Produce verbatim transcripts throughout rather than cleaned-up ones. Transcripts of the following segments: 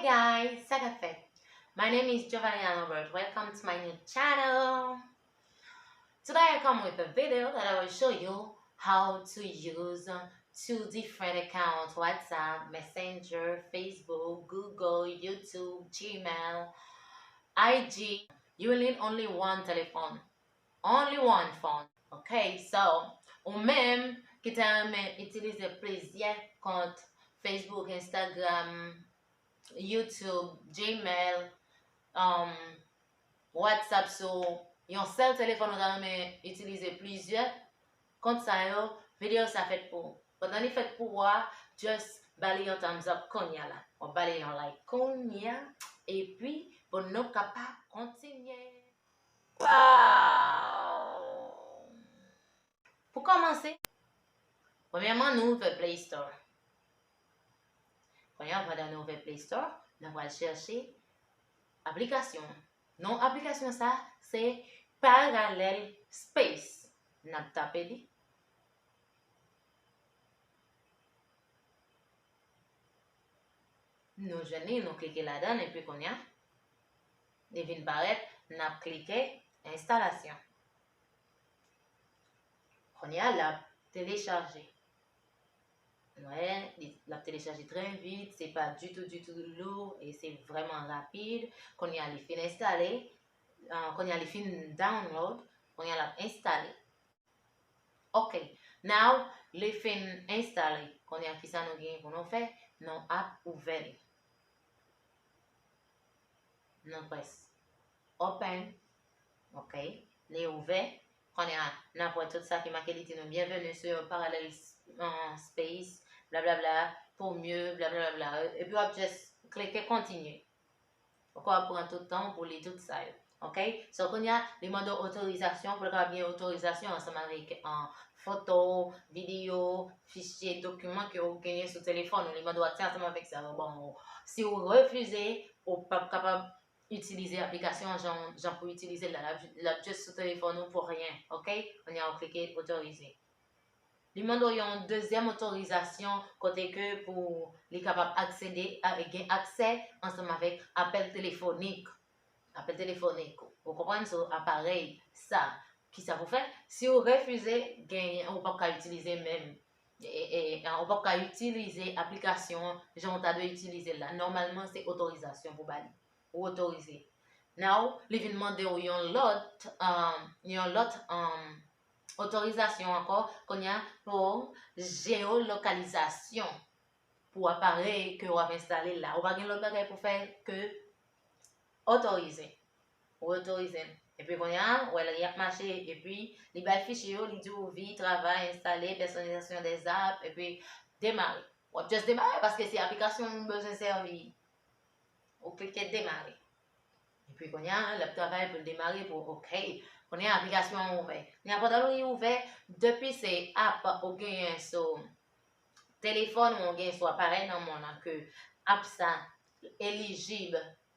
Guys, sa k ap fèt? My name is Giovanni Lambert. Welcome to my new channel. Today I come with a video that I will show you how to use, uh, two different accounts, WhatsApp, Messenger, Facebook, Google, YouTube, Gmail, I G. You will need only one telephone. Only one phone. Ok, so, ou menm ki ta renmen itilize plizyè kont Facebook, Instagram, YouTube, Gmail, um, WhatsApp sou yon sèl telefòn, ou ta renmen itilize plizyè kont sa yo, videyo sa fèt pou ou. Pandan li fèt pou ou a, just ba li yon thumbs up kounye a la. W ap ba li yon like kounye a, epi pou nou kapab kontinye. Pou kòmanse, premyèman, nou ouvè Play Store. Kounye a, pandan nou ouvè Play Store, nou pral chèche aplikasyon. Non aplikasyon sa, se Parallel Space. N ap tape li. Nou jwenn li, nou klike ladan l, epi kounye a, li vin parèt, n ap klike enstalasyon. Kounye a, l ap telechaje. Nou wè, li, l ap telechaje trè vit, se pa ditou, ditou lou, e se vrèman rapid. Kounye a, li fin enstale, ah, kounye a, li fin download, kounye a, l ap enstale. Ok, now, li fin enstale. Kounye a, kisa nou genyen pou nou fè? Nou ap ouvè li. Nou press open. Ok, li ouvè. Kounye a, n ap wè tout sa ki make li di nou, "Bienvenue sur Parallel, uh, Space, blablabla, pour mieux, blablabla." Epi w ap just klike kontinye. Ok, w ap pran tout tan w pou li tout sa yo. Ok? So, kounye a, li mande w otorizasyon, pou l kapab gen otorizasyon ansanm avèk, uh, foto, videyo, fichye, dokiman ke w genyen sou telefòn ou. Li mande w aksè ansanm avèk sa yo ban w. Si w refize, ou p ap kapab itilize aplikasyon an jan, jan pou itilize l la. L ap, l ap just sou telefòn ou pou ryen. Ok? Kounye a, w klike otorize. Li mande w yon dezyèm otorizasyon kote ke pou li kapab aksede, a, gen aksè ansanm avèk apèl telefonik. Apèl telefonik. Ou konprann? Sou aparèy sa. Kisa pou fè? Si w refize, genyen, ou p ap ka itilize menm. E, e, e, ou p ap ka itilize aplikasyon an jan w ta dwe itilize l la. Nòmalman, se otorizasyon pou ba li. Ou otorize. Now, li vin mande w yon lòt, um, yon lòt, um, otorizasyon ankò, kounye a, pou jeyolokalizasyon pou aparèy ke w ap enstale la. Ou pa gen lòt bagay pou fè ke otorize. Ou otorize l. Epi kounye a, w wè l ap mache, epi li bay fichye yo, li di w vi, travay, enstale, pèsonalizasyon dè zap, epi demare. W ap just demare paske se aplikasyon ou bezwen sèvi. Ou klike demare. Epi kounye a, l ap travay pou l demare pou, ok. Kounye a, aplikasyon an ouvè. Kounye a, pandan li ouvè, depi se app ou genyen sou telefòn ou genyen sou aparèy nan men w lan ke app sa elijib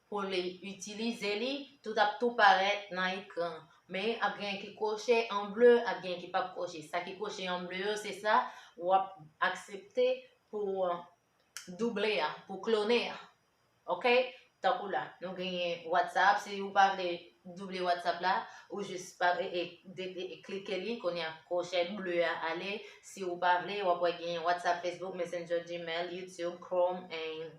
pou li itilize li, tout ap tou parèt nan ekran. Men ap gen ki koche an ble, ap gen ki p ap koche. Sa ki koche an ble yo, se sa w ap aksepte pou, uh, double a, pou klone a. Ok? Tankou la, nou genyen WhatsApp. Si ou pa vle double WhatsApp la, ou jis pa, e, e, de, e, e, klike li, kounye a koche ble a ale. Si ou pa vle, w ap wè genyen WhatsApp, Facebook, Messenger, Gmail, YouTube, Chrome, and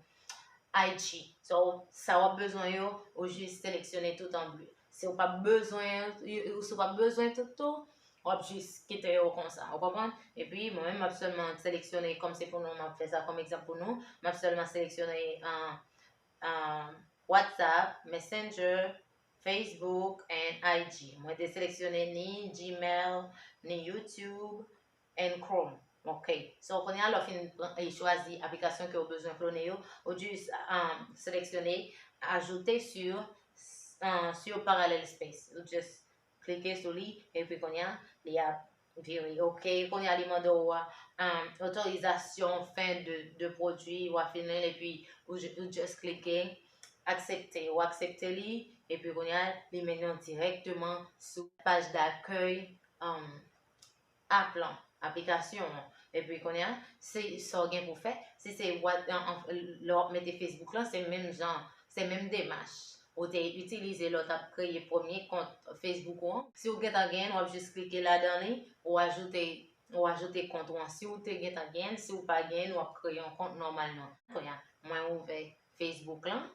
I G. So, sa w ap bezwen yo, ou jis seleksyone tout an ble. Si w p ap bezwen, si w p ap bezwen tout tou, w ap jis kite yo konsa. Ou konprann? Epi, mwen menm, m ap sèlman seleksyone, kòm se pou nou, m ap fè sa kòm egzanp pou nou, m ap sèlman seleksyone, ah, ah, WhatsApp, Messenger, Facebook, and I G. Mwen te seleksyone ni Gmail, ni YouTube, and Chrome. Ok. So, kounye a, lè w fin pran, e, chwazi aplikasyon ke w bezwen klone yo, ou jis, um, seleksyone, ajouter sur, uh, sur Parallel Space. Ou just klike sou li, epi kounye a, li ap vire. Ok. Kounye a, li mande w, um, otorizasyon fin de, de pwodui, w a fini l, epi ou ju-, ou just klike aksepte. Ou aksepte li, epi kounye a, li mennen w dirèkteman sou paj dakèy, um, app lan, aplikasyon an. Epi kounye a, se sa w gen pou fè. Si se what, an, an, lè w ap mete Facebook lan, se menm jan, se menm demach. Ou te itilize lè w t ap kreye premye kont Facebook ou an. Si w gentan genyen l, w ap jis klike ladan li, ou ajoute, ou ajoute kont ou an. Si w te gentan genyen l, si w pa genyen l, w ap kreye yon kont nòmalman. Kounye a, mwen ouvè Facebook lan.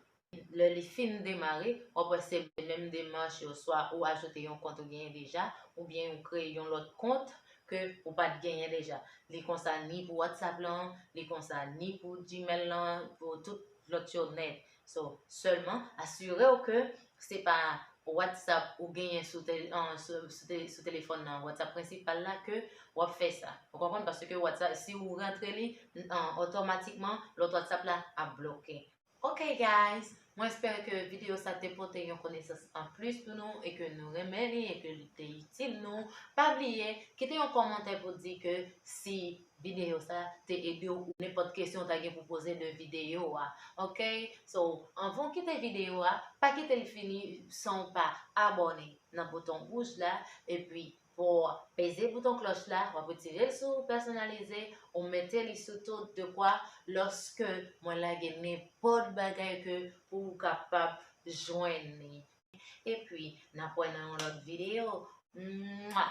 Lè li fin demare, w ap wè se menm demach yo, swa ou ajoute yon kont ou genyen deja, oubyen ou kreye yon lòt kont ke ou pa t genyen deja. Li konsa ni pou WhatsApp lan, li konsa ni pou Gmail lan, pou tout lòt yo nèt. So, sèlman asire w ke se pa WhatsApp ou genyen sou, te, an, sou, sou, te, sou telefòn nan, WhatsApp prensipal la, ke w ap fè sa. Ou konprann? Paske WhatsApp, si ou rantre li, an, otomatikman, lòt WhatsApp la ap bloke. Ok, guys, mwen espere ke videyo sa te pote yon konesans anplis pou nou e ke nou renmen li e ke li te itil nou. Pa bliye, kite yon kòmantè pou di ke si videyo sa te ede w ou nenpòt kesyon w ta gen pou poze de videyo a. Ok? So, anvan w kite videyo a, pa kite l fini san w pa abòne nan bouton wouj la, epi pou w peze bouton klòch la, w ap retire l sou pèsonalize, ou mete li sou tout, de kwa lòske mwen lage nenpòt bagay ke pou w kapab jwenn li. Epi, n ap wè nan yon lòt videyo. Mwa!